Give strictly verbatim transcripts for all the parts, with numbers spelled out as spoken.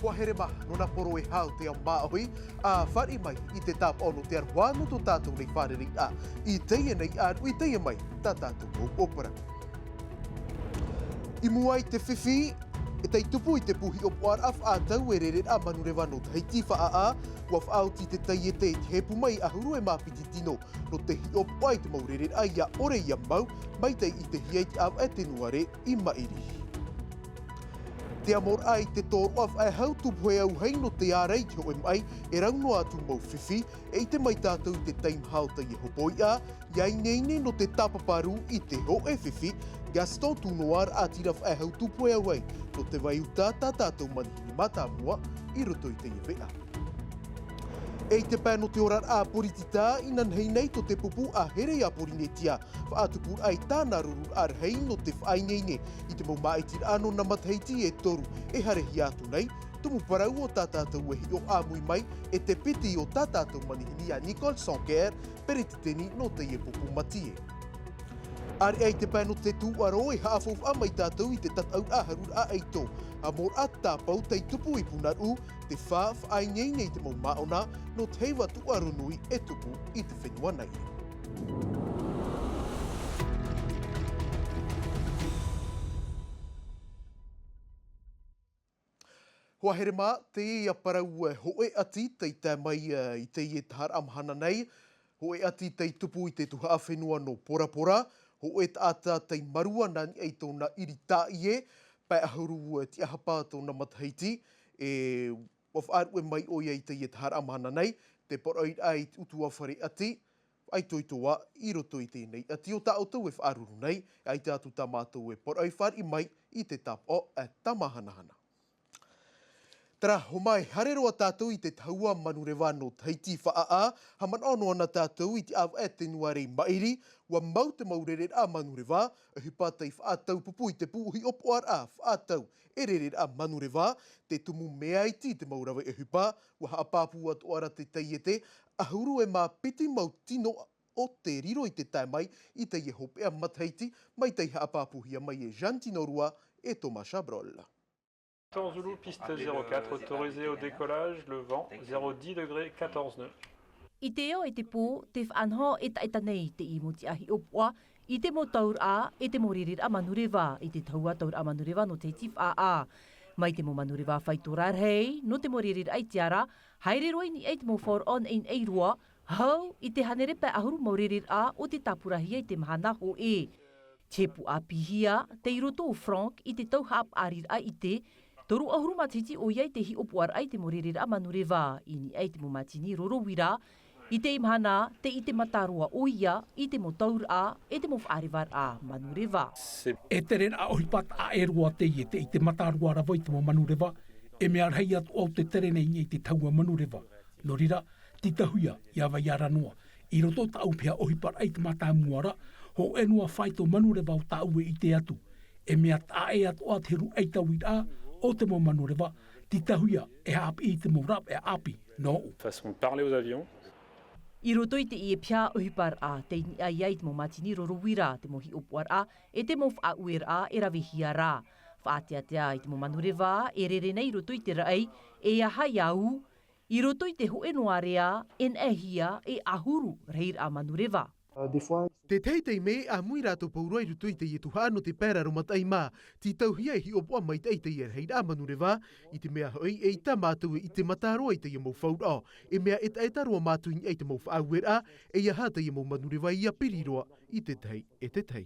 Ua here mā, nō nā poro e hau te ao māʻohi, ā, fāriʻi mai i te tāpaʻo nō te aroha nō tō tātou nei fārereiraʻa. I teie nei ʻāruʻi, i teie mai tā tātou mau ʻōpara. I mua i te fifi, e tei tupu i te pū hiʻopoʻaraʻa faʻatau e rereraʻa manureva nō Tahiti Faʻaʻā, ua faʻaoti te taiete i te hepu mai ʻahuru e mā piti tino nō te hiʻopoʻa i te mau rereraʻa ʻia ʻore ʻia mau, maitaʻi i te hia i te ʻāvaʻe Tenuare i maʻiri. Te amoraʻa i te tōroʻa faʻehau tupu e auahi nō te ārai i te hōʻē maʻi, e rau noa atu mau fifi, e ʻite mai tātou i te taime hao teie hopoiʻa, ʻia ineine nō te tāpaparū i te hōʻē fifi, Gaston Tunoa rā ʻātira faʻehau tupu e auahi, nō te vai uta tā tātou manihini mātāmua i roto i teie veʻa. E i te pae nō te oraraʻa poritita, inanahi nei tō te pupu ʻa Here a Porinetia, faʻatupuraʻa i tāna rururaʻa rahi nō te faʻaineine i te mau māʻitiraʻa nō nā matahiti e toru e haerehia atu nei, tumu parau o tā tātou e hiʻo ʻāmui mai, e te piti o tā tātou manihini a Nicole Sanquer, peretiteni nō teie pupu matie. ʻAreʻa i te pae nō te tūʻaro e haʻafaufaʻa mai tātou i te tataʻuraʻa haruraʻa ʻaito, ʻamoraʻa tāpau tei tupu i Punaruʻu, te fā faʻaineine i te mau māʻona, nō te heiva tūʻaro nui e tupu i te fenua nei. Hoa here mā, teie ia parau, eh, hōʻē ʻati tei tae mai, eh, i teie taharaʻa mahana nei. Hōʻē ʻati tei tupu i te tuhaʻa fenua nō Porapora, hōʻē taʻata tei marua nā niʻa i tōna ʻiri tāʻie, pae ʻahuru, eh, tiʻahapa tōna matahiti, e ua faʻaruʻe mai ʻoia i teie taharaʻa mahana nei, te poroʻi raʻa i te ʻutuāfare ʻati, faʻaitoito ā i roto i teie nei ʻati o tā ʻoutou e faʻaruru nei, ʻaita atu tā mātou e poroʻi fāriʻi mai i te tāpaʻo, eh, tāmāhanahana. Terā, ʻo mai, haere roa tātou i te tahua manureva nō Tahiti Faʻaʻā, haʻamanaʻo noa na tātou i te ʻāvaʻe Tenuare i maʻiri, ua mau te mau rereraʻa manureva, ʻohipa tei faʻatau pupu i te pū hiʻopoʻaraʻa faʻatau e rereraʻa manureva, te tumu mea iti i te mau rave ʻohipa, ua haʻapāpū atoʻa ra te taiete, ʻahuru e mā piti mau tino o te riro i te tae mai i teie hopeʻa matahiti, mai tei haʻapāpūhia mai e Jeanne Tinorua e Thomas Chabrol. Quatorze Zulu, piste zéro quatre, autorisé au décollage, le vent, zéro dix degrés, quatorze nœuds. I te ao e te pō, tē faʻanaho ʻetaʻeta nei teie mau tiʻa hiʻopoʻa i te mau tauraʻa, e te mau rereraʻa manureva, i te tahua tauraʻa manureva nō Tahiti Faʻaʻā. Mai te mau manureva faito rarahi, nō te mau rereraʻa i te ara, haere roa i niʻa i te mau faʻaroʻo naʻinaʻi roa, hau i te hānere pae ʻahuru mau rereraʻa o te tāpurahia i te mahana hōʻē. Te hepu ʻāpīhia, tei roto o Franck i te tau haʻapaʻariraʻa i te toru ʻahuru matahiti ʻoia i te hiʻopoʻaraʻa i te mau rereraʻa manureva, i niʻa i te mau mātini roro uira, i teie mahana, tē ʻite mata roa ʻoia i te mau tauraʻa, e te mau faʻarevaraʻa manureva. E te rereraʻa ʻohipa taʻa ʻē roa teie, tē ʻite mata roa rave i te mau manureva, e mea rahi atoʻa o te tere nei i te tahua manureva. Nō reira, tītauhia, ʻia vai ara noa. I roto tāʻu piha ʻohiparaʻa i te mātāmua ra, hōʻē noa faito manureva o tāʻu e ʻite atu. E mea taʻa ʻē atoʻa te huru ʻaitauiraʻa o te mau manureva, tītauhia, e haʻapiʻi i te mau rāveʻa ʻāpī, nōʻu. Façon de parler aux avions. I roto i teie piha ʻohiparaʻa, tei niʻa ia i te mau mātini roro uira, te mau hiʻopoʻaraʻa, e te mau faʻaueraʻa e ravehia ra. Faʻateatea i te mau manureva, e rere nei i roto i te raʻi, e aha ia ū, i roto i te hōʻē noa area, e neʻehia, e ʻahuru rahiraʻa manureva. Tētahi taime, ʻāmui rātou pauroa i roto i teie tuhaʻa nō te pae raromataʻi mā, tītauhia e hiʻopoʻa maitaʻi teie rahiraʻa manureva, i te mea hoʻi, eʻita mātou e ʻite mata roa i teie mau fauraʻo, e mea ʻetaʻeta roa mātou i niʻa i te mau faʻaueraʻa, e aha teie mau manureva ʻia piri roa i te tahi e te tahi.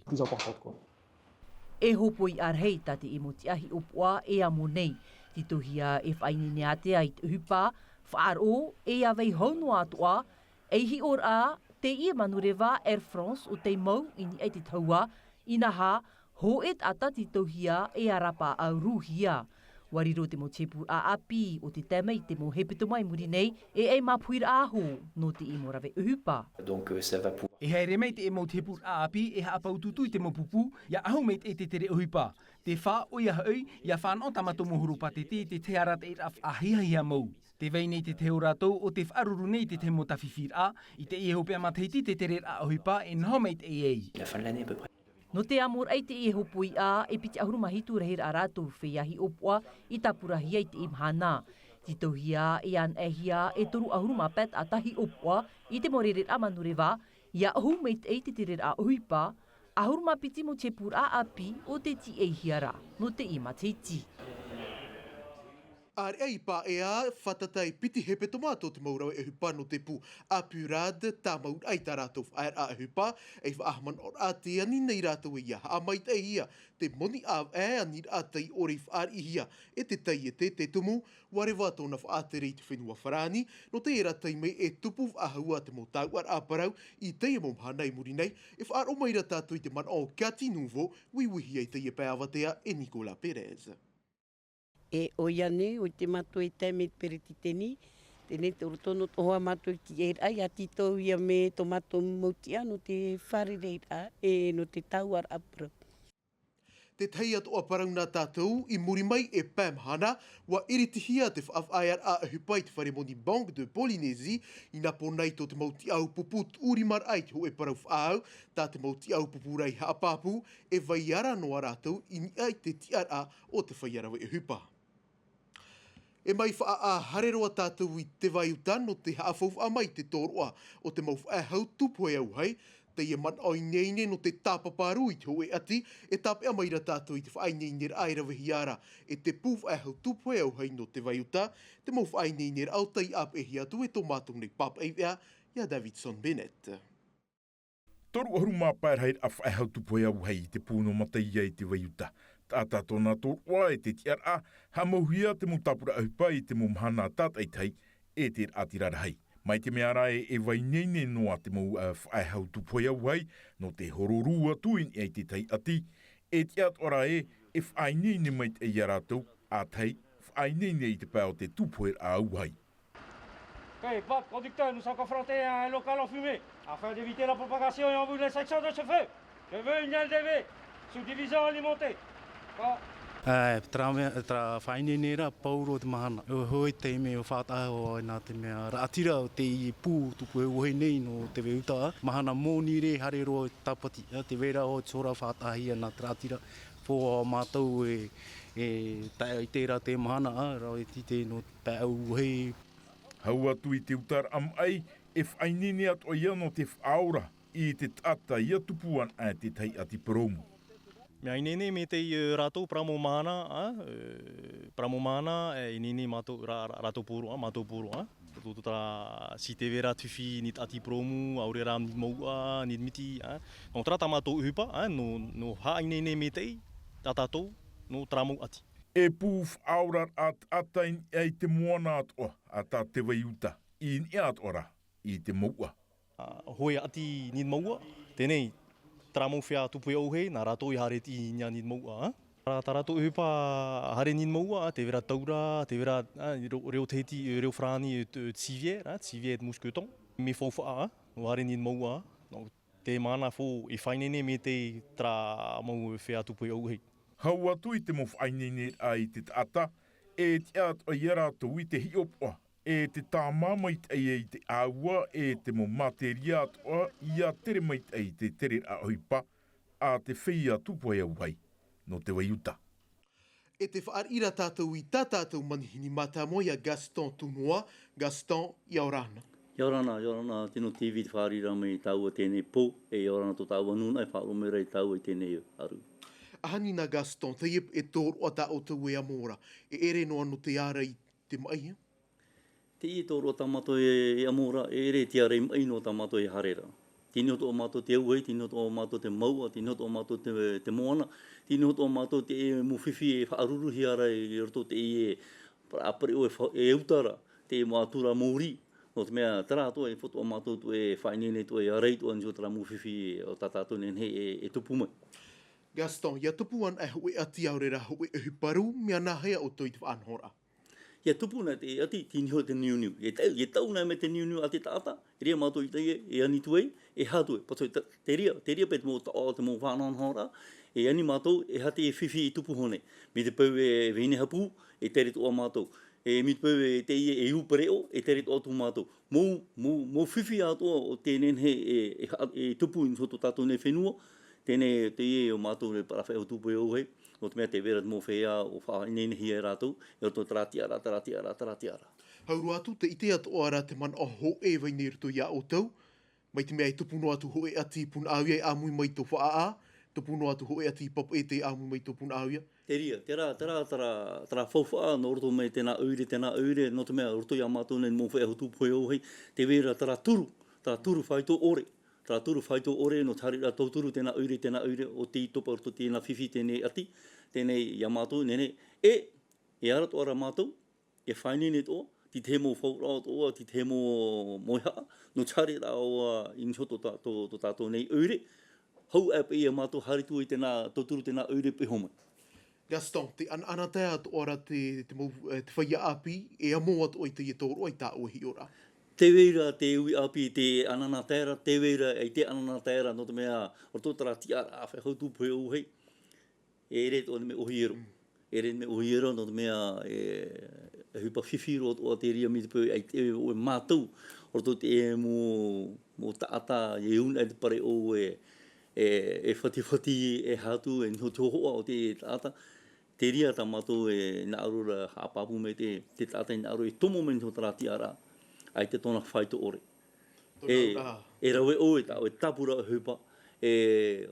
E hōpoiʻa rahi tā te mau tiʻa hiʻopoʻa e amo nei. Tītauhia e faʻaineine ātea i te ʻohipa, faʻaroʻo, e ʻia vai hau noa atoʻa, ei hiʻoraʻa, teie manureva Air France ʻo tei mau i niʻa i te tahua, inaha, hōʻē taʻata tītauhia e ʻarapa ʻaurūhia. ʻUa riro te mau tēpuraʻa ʻāpī o te tae mai i te mau hepetoma i muri nei, e ʻai māpuhiraʻa aho nō te mau rave ʻohipa. Donc, euh, ça va pouvoir. E haere mai te mau tēpuraʻa ʻāpī e haʻapaututu i te mau pupu, ʻia ʻahu mai te, te tere ʻohipa. Te fā, ʻoia hoʻi, ʻia fānaʻo tā mātou mau huru pātete i te tahi arataʻiraʻa faʻahiahia mau. Tē vai nei te tahi o rātou ʻo tē faʻaruru nei i te tahi mau tāfifiraʻa, i teie hopeʻa matahiti te tereraʻa ʻohipa e noho mai teie. La fin de l'année à peu près. Nō te amo raʻa i teie hōpoiʻa, e piti ʻahuru mā hitu rahiraʻa rātou feiā hiʻopoʻa i tāpurahia i teie mahana. Tītauhia e anaʻehia e toru ʻahuru mā pae taʻata hiʻopoʻa i te mau rereraʻa manureva, ʻia ʻohu maitaʻi i te tereraʻa ʻohipa, ʻahuru mā piti mau tēpūraʻa ʻāpī ʻo tē tīaʻihia ra nō teie matahiti. ʻĀreʻa i paʻea, fātata e piti hepetoma tō te mau rave ʻohipa nō te pū Apurad, tāmau raʻa i tā rātou faʻaearaʻa ʻohipa, ei faʻahaʻamanaʻoraʻa tē ani nei rātou ʻia haʻamaitaʻihia te moni ʻāvaʻe, aniraʻa taiʻore i fāriʻihia e te taiete, te tumu, ʻua reva tōna faʻatere i te fenua Farāni, nō teie ra taime e tupu faʻahou ā te mau tauʻaraʻa parau i teie mau mahana i muri nei, e faʻaroʻo mai ra tātou i te manaʻo o Cathy Nouveau, uiuihia i teie pae avatea e Nicolas Perez. E ʻoia nei, ʻo te mātou e tae mai te peretiteni, teie nei te roto nō te hoa mātou i te ʻēraʻa, ʻia tītauhia mai tō mātou mau tiʻa nō te fārereiraʻa, e nō te tauʻaraʻa parau. Tētahi atoʻa parau nā tātou, i muri mai e pae mahana, ʻua iritihia te faʻaearaʻa ʻohipa i te fare moni Banque de Polynésie, ʻia pō nei tō te mau tiʻa ʻaupūpū tuʻurimaraʻa i te hōʻē parau faʻahou, tā te mau tiʻa ʻaupūpū ra i haʻapāpū, e vai ara noa rātou i niʻa i te tiʻaraʻa o te feiā rave ʻohipa. E mai faʻaʻā haere roa tātou i te vai uta nō te haʻafaufaʻa mai i te tōroʻa o te mau faʻehau tupu e auahi, teie manaʻo ineine nō te tāpapa rū i te hōʻē ʻati, e tāpeʻa mai ra tātou i te faʻaineineraʻa e ravehia ra e te pū faʻehau tupu e auahi nō te vai uta, te mau faʻaineineraʻa o tei ʻāpeʻehia atu e tō mātou nei pāpaʻi veʻa, ʻia Davidson Bennett. Toru ʻahuru mā pae rahiraʻa faʻehau tupu e auahi i te pū nō Mataia i te vai uta. Taʻata tōna tōroʻa e te tiʻaraʻa, haʻamauhia te mau tāpura ʻohipa i te mau mahana tātaʻitahi, e te raʻatira rahi. Mai te mea ra ē, e vai ineine noa te mau, ā, faʻehau tupu e auahi, nō te horo rū atu i niʻa i te taiʻati, e tiʻa atoʻa ra ē, e faʻaineine maitaʻi ia rātou, ʻa tahi, faʻaineine i te pae o te tupu e auahi. Ok, Bob, conducteur, nous sommes confrontés à un local enfumé. Afin d'éviter la propagation et en vue de l'extinction de ce feu, je veux une L D V, sous-division alimentée. Bon. Ā, terā mea, terā faʻaineine ra, pauroa te mahana. ʻO hoi te mea ʻo faʻataʻa hoʻi nā te mea raʻatira o teie pū tupu e auahi nei nō te vai uta. Mahana moni rē haere roa tāpati. Ā, tē vai ra hoʻi te hora faʻataʻahia nā te raʻatira. Fō mātou e, e tae i terā te mahana, ā, rave tītau nō te pae auahi. Hau atu i te utaraʻa maʻi, e faʻaineine atoʻa ia nō te faʻaora i te taʻata ʻia tupu ana e te taiʻati purōmu. Mea ineine mai teie, ā, rātou parau mau mahana, ā, ā, parau mau mahana, e ineine mātou, rā-, rā-, rātou pūroʻa, mātou pūroʻa. Tō, tō terā, si te vera tufi ni taʻati purōmu, ʻaore rā ni mouʻa, ni miti, ā. Nō terā tā mātou ʻohipa, ā, nō, nō haʻaineine mai teie, tā tātou, nō terā mau ʻati. E pū faʻaoraraʻa taʻata i niʻa i te moana atoʻa, ʻa tā te vai uta, i niʻa atoʻa rā i te mouʻa. Ā, hōʻē ʻati Niʻa-i-te-mouʻa, teie nei, terā mau feiā tupu e auahi, nā rātou i haere i niʻa Niʻa-i-te-mouʻa, ā. Terā, tā rātou ʻohipa haere Niʻa-i-te-mouʻa, ā, tē vai ra taura, tē vai ra, ā, reo, reo Tahiti, reo Farāni, ā, t-, ā, civière, ā, civière mousqueton. Mea faufaʻa, ā, nō haere Niʻa-i-te-mouʻa, ā. Donc, te mahana fō, e faʻaineine mai teie terā mau feiā tupu e auahi. Hau atu i te mau faʻaineineraʻa i te taʻata, e tiʻa atoʻa ia rātou i te hiʻopoʻa, e te tāmā maitaʻi i te ʻāua, e te mau materia atoʻa, ʻia tere maitaʻi i te tereraʻa ʻohipa, ʻa te feiā tupu e auahi, nō te vai uta. E tē fāriʻi ra tātou i tā tātou manihini mātāmua ia Gaston Tunoa. Gaston, ʻia ora na. ʻIa ora na, ʻia ora na, Tino T V, tē fāriʻi ra mai tāua teie nei pō, e ʻia ora na tō tāua nūnaʻa e faʻaroʻo mai ra ia tāua i teie nei ʻaru. ʻAhani nā Gaston, teie e tōroʻa tā ʻoutou e amo ra, e ʻere noa nō te ārai i te maʻi, ā? Teie tōroʻa tā mātou e, e amo ra, e ʻere te ārai maʻi nō tā mātou e haere ra. Tei niʻa atoʻa mātou te auahi, tei niʻa atoʻa mātou te mouʻa, tei niʻa atoʻa mātou te, te moana, tei niʻa atoʻa mātou te mau fifi e faʻaruruhia ra i roto i teie, ā, pereʻoʻo e fa-, e uta ra, te mau atura mōrī, nō te mea terā atoʻa e faufaʻa mātou atoʻa e faʻaineine atoʻa e ārai atoʻa i niʻa i terā mau fifi o tā tātou e nehenehe e, e tupu mai. Gaston, ʻia tupu ana e hōʻē ʻati ʻaore rā hōʻē ʻohipa rū, mea nāhea ʻoutou i te faʻanahoraʻa? ʻIa tupu na te ʻati, tei niʻa iho te niuniu. E tau, e tau na mai te niuniu a te taʻata, e reira mātou i teie, e ani atu ai, e haʻa atu ai. Pātoʻi te, te reira, te reira paʻi te mau taʻo, te mau faʻanahonahoraʻa, e ani mātou, e aha te fifi e tupu iho nei. Mai te peu e vahine hapū, e tere atoʻa mātou. E mai te peu e teie e ū pereʻoʻo, e tere atoʻa atu mātou. Mau, mau, mau fifi atoʻa o tē nehenehe e, e ha-, e tupu i niʻa i tō tātou nei fenua, Teie, teie o mātou nei parau faʻaʻohipa e ʻōhei, nō te mea tē vai ra te mau feiā ʻo faʻaineinehia e rātou, i roto i terā tiʻaraʻa, terā tiʻaraʻa, terā tiʻaraʻa. Hau roa atu, tē ʻite atoʻa ra te manaʻo hōʻē vahine i roto ia ʻoutou, mai te mea e tupu noa atu hōʻē ʻati i Punaʻauia e ʻāmui mai tō Faʻaʻā, tupu noa atu hōʻē ʻati i Papeʻete e ʻāmui mai tō Punaʻauia. Terā, terā, terā, terā, terā faufaʻa, nō roto mai tēnā ʻoire, tēnā ʻoire, nō te mea, roto ia mātou nei mau feiā hōʻē ʻōhei, tē vai ra terā turu, terā turu faito ʻore, terā turu faito ʻore, nō te haere ra tauturu tēnā ʻoire, tēnā ʻoire, ʻo tei topa roto tēnā fifi, teie ʻati, teie ia mātou, nehenehe, e, e ara atoʻa ra mātou, e faʻaineine atoʻa, tei te mau fauraʻa atoʻa, tei te mau, mau haʻa, nō te haere ra ʻoia i niʻa i tō tā-, tō, tō tātou nei ʻoire, hau ʻāpī ia mātou haere atu i tēnā, tauturu tēnā ʻoire pīhaʻi mai. Gaston, tē ʻanaʻanatae atoʻa ra te, te mau, eh, te feiā ʻāpī, e amo atoʻa i teie tōroʻa i tā ʻoe hiʻoraʻa. Tē vai ra te uʻi ʻāpī, tē ʻanaʻanatae ra, tē vai ra, ʻaita e ʻanaʻanatae ra, nō te mea, roto terā tiʻaraʻa, faʻaʻohipa e ʻōhei, e ʻere atoʻa te mea ʻohipa. Mm. E ʻere te mea ʻohipa, nō te mea, e, e ʻohipa fifi roa atoʻa terā mai te peu, ʻaita e ʻo mātou, roto i te mau, mau taʻata, e unu ai te pareʻo, e, e, e fatifati, e haʻatu, e niʻa i te hōhoʻa o te taʻata. Terā tā mātou e hinaʻaro ra, haʻapāpū mai te, te taʻata e hinaʻaro e tomo mai i niʻa i terā tiʻaraʻa, ʻaita tōna faito ʻore. Tōna e, ʻō ra. E rave ʻoe, tā ʻoe tāpura ʻohipa, e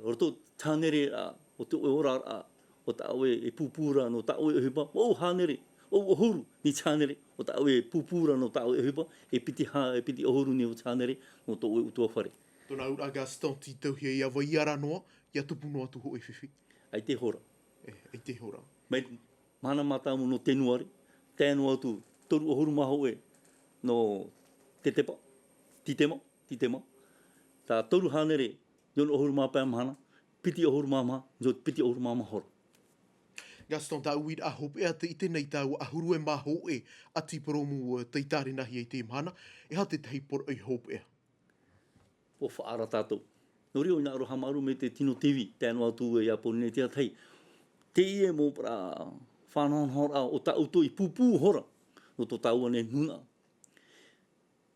roto te hānere ra, o tō ʻoe oraraʻa, o tā ʻoe e pūpū ra nō tā ʻoe ʻohipa, ʻo hānere, ʻo ʻahuru, nī hānere, o tā ʻoe e pūpū ra nō tā ʻoe ʻohipa, e piti hā-, e piti ʻahuru nī hānere, nō tō ʻoe ʻutuāfare. Tōna ʻōraʻa Gaston, tītauhia ia vai ara noa, ia tupu noa atu hōʻē fifi. ʻAita e hora. E, ʻaita e hora. Mai, mahana mātāmua nō Tenuare, tae noa atu toru ʻahuru mā hōʻē nō Tetepa, Titema, Titema. Tā toru hānere, nō ʻahuru mā pae mahana, piti ʻahuru mā maha, nō piti ʻahuru mā maha hora. Gaston, tā ʻoe uiraʻa hopeʻa tē ʻite nei tāua ʻahuru e mā hōʻē ʻati purōmu, eh, tei tārenahia i teie mahana, e aha te tahi poroʻi hopeʻa? ʻO faʻaara tātou. Nō reira ʻoia nā ʻō ra haʻamāuruuru mai te Tino T V, tae noa atu ia Pōrīnetia Tahi. Teie mau parau faʻanahonahoraʻa o tā ʻoutou i pūpū hora, nō tō tāua nei nūnaʻa.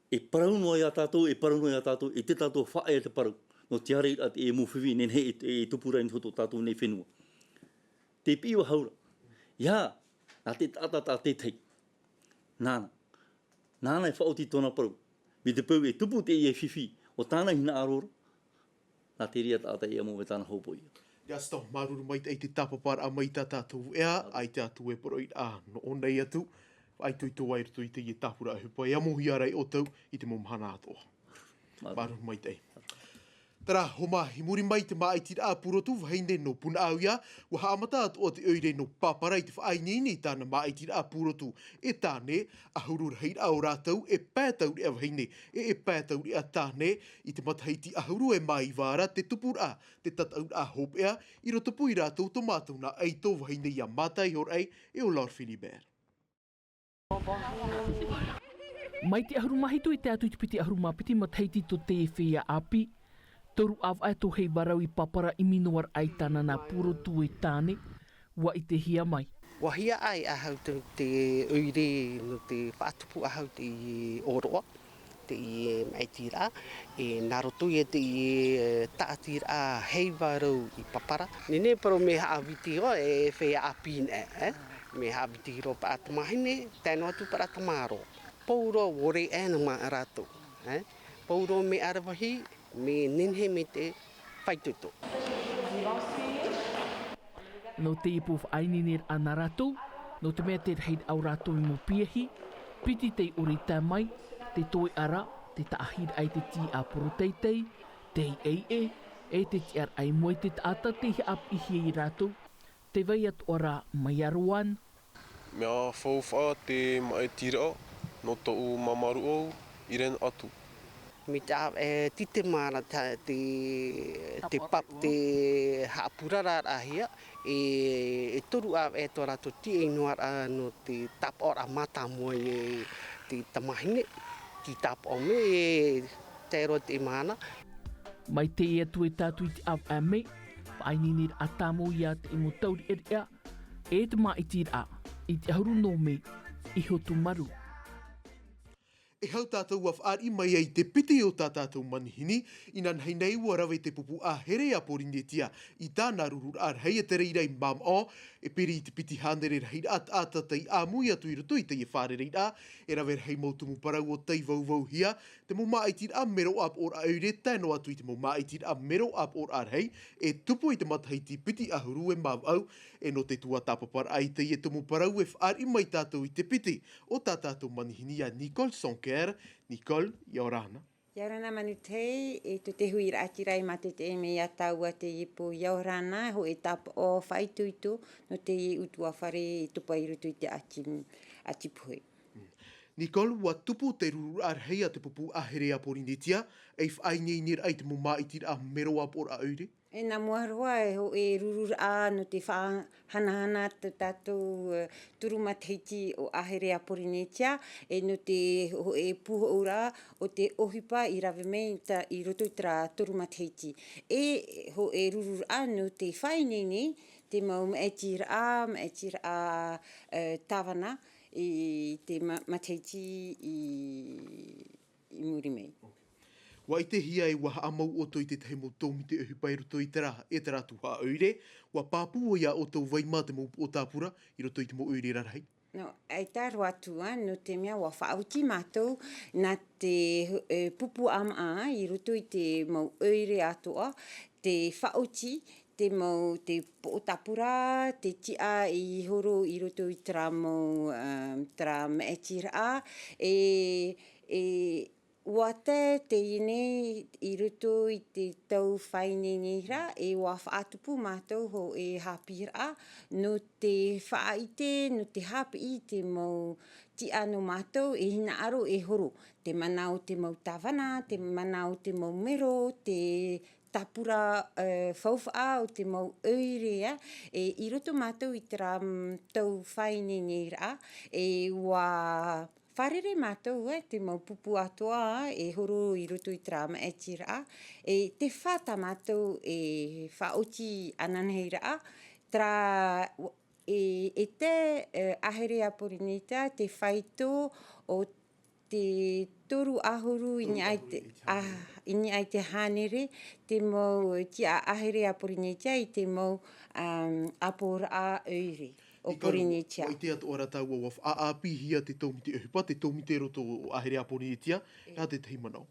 E parau noa ia tātou, e parau noa ia tātou, e te tātou faʻaea te parau. Nō te ʻāreʻa te mau fifi, nehenehe e, e tupu ra i niʻa i tō tātou nei fenua. Te piʻi ʻoe hau ra. ʻIa, nā te taʻata tā te tahi. Nāna. Nāna e faʻaoti tōna parau. Mai te peu e tupu teie fifi, ʻo tāna hinaʻaro ra. Nā terā taʻata ia mau e tāna hopoiʻa. Gaston, māuruuru maitaʻi i te tāpaparaʻa mai tā tātou ʻohipa, ʻaita atu e poroʻiraʻa nō ʻō nei atu, faʻaitoito ai i roto i teie tāpura ʻohipa, e amohia ra e ʻoutou i te mau mahana atoʻa. Māuruuru. Māuruuru maitaʻi. Terā, homa, i muri mai i te māʻitiraʻa pūrotu vahine nō Punaʻauia, ʻua haʻamata atoʻa te ʻoire nō Papara i te faʻaineine i tāna māʻitiraʻa pūrotu e tāne, ʻahuru rahiraʻa o rātou e pae taureʻa vahine, e, e pae taureʻa tāne, i te matahiti ʻahuru e mā iva ra te tupuraʻa, te tataʻuraʻa hopeʻa, i rotopū ia rātou tō mātou nā ʻaito vahine ia Mata Ihoraʻi e ʻo Laure Philibert. Mai te ʻahuru mā hitu i tae atu i te piti ʻahuru mā piti matahiti tō teie feiā ʻāpī, toru ʻāvaʻe tō Heivarau i Papara ʻimi noa ra i tāna nā pūrotu e tāne, ʻua ʻitehia mai. ʻUa hiaʻai ahau te, te ʻoire nō te faʻatupu ahau te ʻōroʻa, teie māʻitiraʻa, e nā roto ia teie tāʻatiraʻa Heivarau i Papara. Nehenehe parau mea haʻaviti ʻoe e feiā ʻāpī nei, e? Mea haʻaviti roa paʻi tamāhine, tae noa atu paʻi tamāroa. Pauroa ʻore ʻē nā mā rātou, e? Pauroa mea ʻaravihi, mea nehenehe mai te faitoito. Nō teie pū faʻaineineraʻa nā rātou, nō te mea te rahiraʻa o rātou i mau piahi, piti tei ʻore i tae mai, te toeʻa ra, te taʻahiraʻa i te tīʻāporo teitei, te ʻaiʻe, e te tiʻaraʻa i mua i te taʻata tei haʻapiʻihia ia rātou, tē vai atoʻa ra mai ia Rowan. Mea faufaʻa te māʻitiraʻa nō tōʻu māmā rūʻau i Irene Atu. Mai te ʻāvaʻe Titema ra te, te, te pap-, te haʻapurararaʻahia, e, e toru ʻāvaʻe tō rātou tīaʻi noa ra nō te tāpaʻoraʻa mātāmua i te tamāhine, tei tāpaʻo mai, e tae roa te mahana. Mai teie atu e tae atu i te ʻāvaʻe mē, faʻaineineraʻa tāmau ia te mau taureʻareʻa, e te māʻitiraʻa, i te ʻahuru nō mē, i Hotumaru. E hau tātou ua fāriʻi mai ai te piti o tā tātou manihini, inanahi nei ua rave te pupu ʻāhere a Pōrīnetia i tāna rururaʻa rahi e te reira i māmā, e piri i te piti hānere rahiraʻa taʻata tei ʻāmui atu i roto i teie fārereiraʻa, e rave rahi mau tumu parau o tei vauvauhia, te mau māʻitiraʻa mero ʻāpoʻoraʻa ʻoire tae noa atu i te mau māʻitiraʻa mero ʻāpoʻoraʻa rahi, e tupu i te matahiti piti ʻahuru e mā vaʻu, e nō te tuatāpaparaʻa i teie tumu parau e fāriʻi mai tātou i te piti o tā tātou manihini a Nicole Sonker. Nicole, ʻia ora na. ʻIa ora na Manutehi, e tō te huiraʻatira e mātete mai ia tāua teie pō, ʻia ora na, hōʻē tāpaʻo faʻaitoito nō teie ʻutuāfare e topa i roto i te ʻati, ʻati pohe. Nicole, ua tupu te rururaʻa rahi a te pupu ʻāhere a Pōrīnetia, ei faʻaineineraʻa i te mau māʻitiraʻa mero ʻāpoʻoraʻa ʻoire? E nā mua roa e hōʻē rururaʻa nō te faʻahanahana tō tātou, e, toru matahiti o ʻāhere a Pōrīnetia, e nō te hōʻē pūhoʻoraʻa o te ʻohipa i rave mai ta-, i roto i terā toru matahiti. E hōʻē rururaʻa nō te faʻaineine, te mau maʻitiraʻa, maʻitiraʻa, e, tāvana i te ma-, matahiti i, i muri mai. Ua ʻitehia e ua haʻamau ʻoutou i te tahi mau tōmite ʻohipa i roto i terā, e terā tuhaʻa ʻoire, ua pāpū ia ʻoutou vai mā te mau upoʻo tāpura i roto i te mau ʻoire rarahi. Nō, ʻaita roa atu, ā, nō te mea ua faʻaoti mātou nā te, e, pupu ʻāmaʻa i roto i te mau ʻoire atoʻa, te faʻaoti, te mau, te upoʻo tāpura, te tiʻa i horo i roto i terā mau, e, terā maʻitiraʻa, e, e, ua tae teie nei i roto i te tau faʻaineineraʻa, e ua faʻatupu mātou hōʻē haʻapiʻiraʻa, nō te faʻaʻite, nō te haʻapiʻi i te mau tiʻa nō mātou e hinaʻaro e horo. Te mana o te mau tāvana, te mana o te mau mero, te tāpura, e, faufaʻa o te mau ʻoire, ā, e, i roto mātou i terā, mm, tau faʻaineineraʻa, e, ua fārerei mātou, e, te mau pupu atoʻa, e, horo i roto i terā maʻitiraʻa, e, te fā tā mātou, e, faʻaoti ananahiraʻa, terā, e, e te, e, ʻāhere a Pōrīnetia, te faito o te toru ʻahuru i niʻa i te, ā, i niʻa i te hānere, te mau tiʻa ʻāhere a Pōrīnetia i te mau, um, ʻāpoʻoraʻa ʻoire o Pōrīnetia. Ua ʻite atoʻa ra tāua ua faʻaʻāpīhia te tōmite ʻohipa, te tōmite roto o ʻāhere a Pōrīnetia, e aha te tahi manaʻo?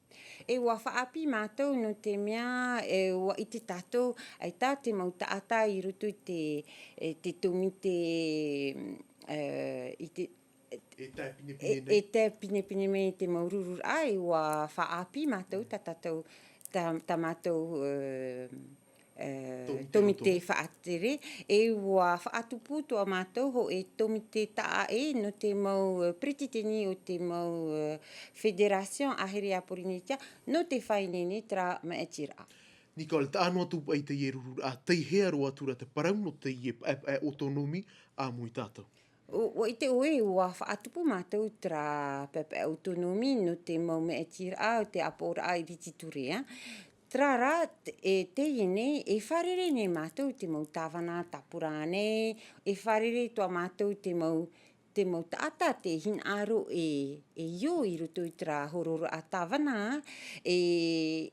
E ua faʻaʻāpī mātou nō te mea, e, ua ʻite tātou, ʻaita te mau taʻata i roto i te, e, te tōmite, e, i te, e tae pinepine e, nei. E tae pinepine mai i te mau rururaʻa, e ua faʻaʻāpī mātou, tā tātou, tā, tā mātou, e, e, tōmite tōmite roto. Faʻatere, e ua faʻatupu atoʻa mātou hōʻē tōmite taʻa ʻē nō te mau, e, peretiteni o te mau, e, fédération ʻāhere a Pōrīnetia, nō te faʻaineine terā maʻitiraʻa. Nicole, taʻa noa atu paʻi teie rururaʻa, tei hea roa atu ra te parau nō teie paʻepaʻe autonomie ʻāmui tātou? ʻO, ʻua ʻite ʻoe, ua faʻatupu mātou terā paʻepaʻe autonomie nō te mau maʻitiraʻa o te ʻāpoʻoraʻa iriti ture, ā. Terā rā, t-, e teie nei, e fārerei nei mātou te mau tāvana tāpura nei, e fārerei atoʻa mātou te mau, te mau taʻata tē hinaʻaro e, e io i roto i terā hororaʻa tāvana, e,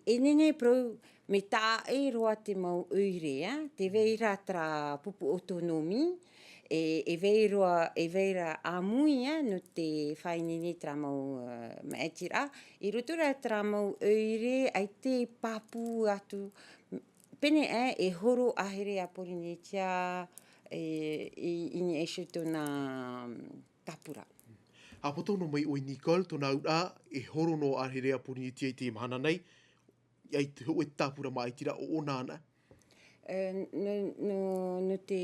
e nehenehe parau, mea taʻa ʻē roa te mau ʻoire, ā, tē vai ra terā pupu autonomie, e, e vai roa, e vai ra ʻāmui, ā, nō te faʻaineine terā mau, e, maʻitiraʻa, i roto ra terā mau ʻoire, ʻaita e pāpū atu, pēnei aʻe e horo ʻāhere a Pōrīnetia, e, i, i niʻa iho i tōna, mm, tāpura. Haʻapoto noa mai ʻoe Nicole, tōna auraʻa, e horo noa ʻāhere a Pōrīnetia i teie mahana nei, ʻia ʻite hōʻē tāpura maʻitiraʻa ʻoʻona anaʻe? E, nō, nō, nō te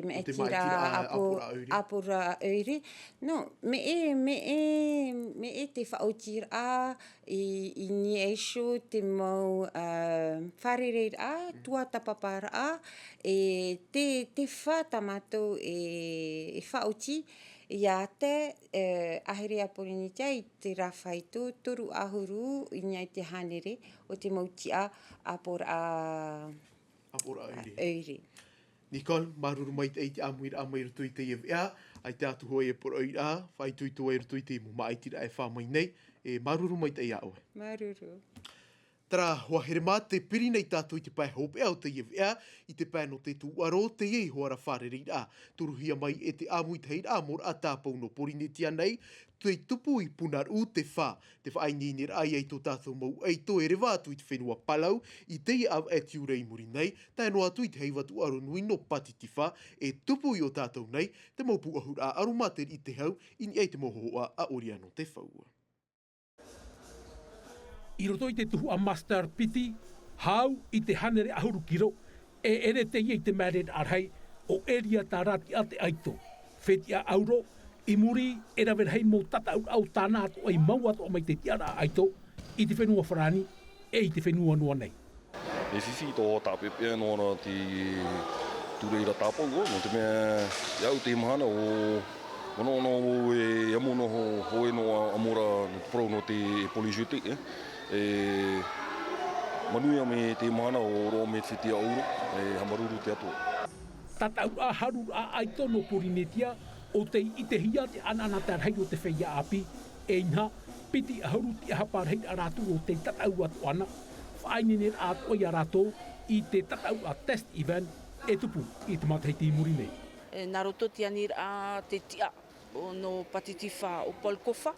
maʻitiraʻa ʻāpoʻoraʻa ʻoire. Nō te maʻitiraʻa ʻāpoʻoraʻa ʻoire. Nō, mea, mea, mea te faʻaotiraʻa i, i niʻa iho te mau, e, fārereiraʻa, tuatāpaparaʻa, e te, te fā tā mātou e, e faʻaoti, ʻia tae, e, ʻāhere a Pōrīnetia i terā faito toru ʻahuru i niʻa i te hānere o te mau tiʻa ʻāpoʻoraʻa ʻĀpoʻoraʻa ʻoire. ʻOire. Nicole, māuruuru maitaʻi i te ʻāmuiraʻa mai roto i teie veʻa, ʻaita atu hoʻi e poroʻi ra, faʻaitoito i roto i te mau māʻitiraʻa e fā mai nei, E māuruuru maitaʻi iā ʻoe. Māuruuru. Terā, hoa here mā, te piri nei tātou i te pae hopeʻa o teie veʻa, i te pae nō te tūʻaro, teie iho ā ra fārereiraʻa. Toruhia mai e te ʻāmuitahiraʻa mau rā tāpau nō Porinetia nei, tei tupu i Punaʻauia te fā. Te faʻaineineraʻa ia i tō tātou mau ʻaito e reva atu i te fenua Palau, i teie ʻāvaʻe tiurai i muri nei, tae noa atu i te heiva tūʻaro nui nō Pātitifā, e tupu i ō tātou nei, te mau pūʻohuraʻa ʻaromateriʻi te hau, i niʻa i te mau hōhoʻa a ʻoria nō te fau. I roto i te tuhaʻa Master Piti, hau i te hānere ʻahuru kiro, e ʻere teie i te mārereraʻa rahi, ʻo Eria Taratia te ʻaito. Fetiʻa ʻauro, i muri, e rave rahi mau tataʻuraʻa o tāna atoʻa i mau atoʻa mai te tiʻaraʻa ʻaito, i te fenua Farāni, e i te fenua noa nei. E fifi tō tāpeʻapeʻa noa ra te tūreira tāpau, nō te mea, i au te mahana o, o noʻonoʻo vau e amo noa ho-, hoʻi noa amo ra nō te parau nō te polyjuice, e. E manuia mai te mahana o roʻo mai te fetiʻa ʻauro, e haʻamāuruuru te Atua. Tataʻuraʻa haruraʻa ʻaito nō Porinetia, ʻo tei ʻitehia te ʻanaʻanatae rahi o te feiā ʻāpī, e inaha, piti ʻahuru tiʻahapa rahi rā rātou ʻo tei tataʻu atoʻa na, faʻaineineraʻa atoʻa ia rātou i te tataʻuraʻa test event e tupu i te matahiti i muri nei. E, nā roto te aniraʻa te tiʻa o nō Pātitifā ʻo Paul Kofa,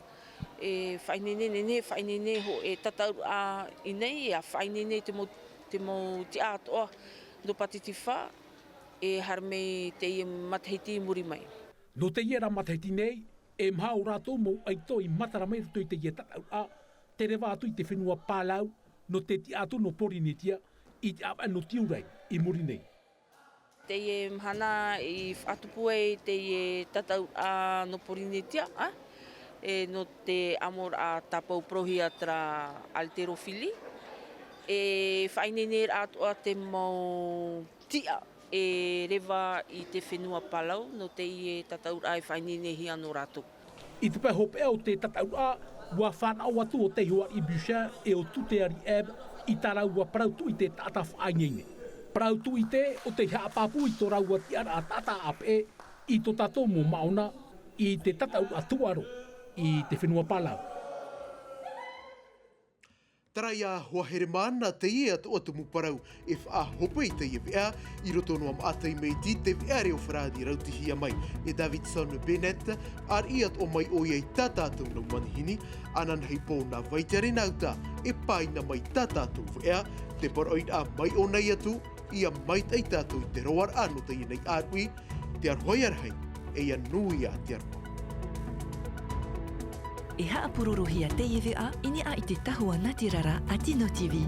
e faʻaineine, nehenehe e faʻaineine hōʻē tataʻuraʻa i ʻō nei, ʻia faʻaineine te mau, te mau tiʻa atoʻa nō Pātitifā, e haere mai teie matahiti i muri mai. Nō teie rā matahiti nei, e maha ō rātou mau ʻaito i matara mai i roto i teie tataʻuraʻa, tē reva atu i te fenua Palau, nō te tiʻa atu nō Porinetia, i te ʻāvaʻe nō Tiurai, i muri nei. Teie mahana i faʻatupu ai teie tataʻuraʻa nō Porinetia, ā, e nō te ʻamoraʻa tāpau parauhia terā haltérophilie, e faʻaineineraʻa atoʻa te mau tiʻa e reva i te fenua Palau, nō teie tataʻuraʻa e faʻaineinehia nō rātou. I te pae hopeʻa o te tataʻuraʻa, ʻua fānaʻo atu ʻo Teihoariʻi Bouchard e ʻo Tuteari Eve i tā rāua parau tūʻite taʻata faʻaineine. Parau tūʻite ʻo tei haʻapāpū i tō rāua tiʻaraʻa taʻata ʻāpeʻe i tō tātou mau māʻona i te tataʻuraʻa tūʻaro i te fenua Palau. Terā ia hoa here mā, nā teie atoʻa tumu parau e faʻahope i teie veʻa, i roto noa maʻa taime iti te veʻa reo Farāni rautihia mai e Davidson Bennett, ariʻi atoʻa mai ʻoia i tā tātou mau manihini, ananahi pō nā Vaitiare Nauta e pāina mai tā tātou veʻa, te parau ʻoia mai ʻō nei atu, ʻia maitaʻi tātou i te roaraʻa nō teie nei ʻāruʻi, te aroha ia rahi, e ʻia nui ā te aroha. E haʻapurorohia teie veʻa i niʻa i te tahua natirara a Tino TV.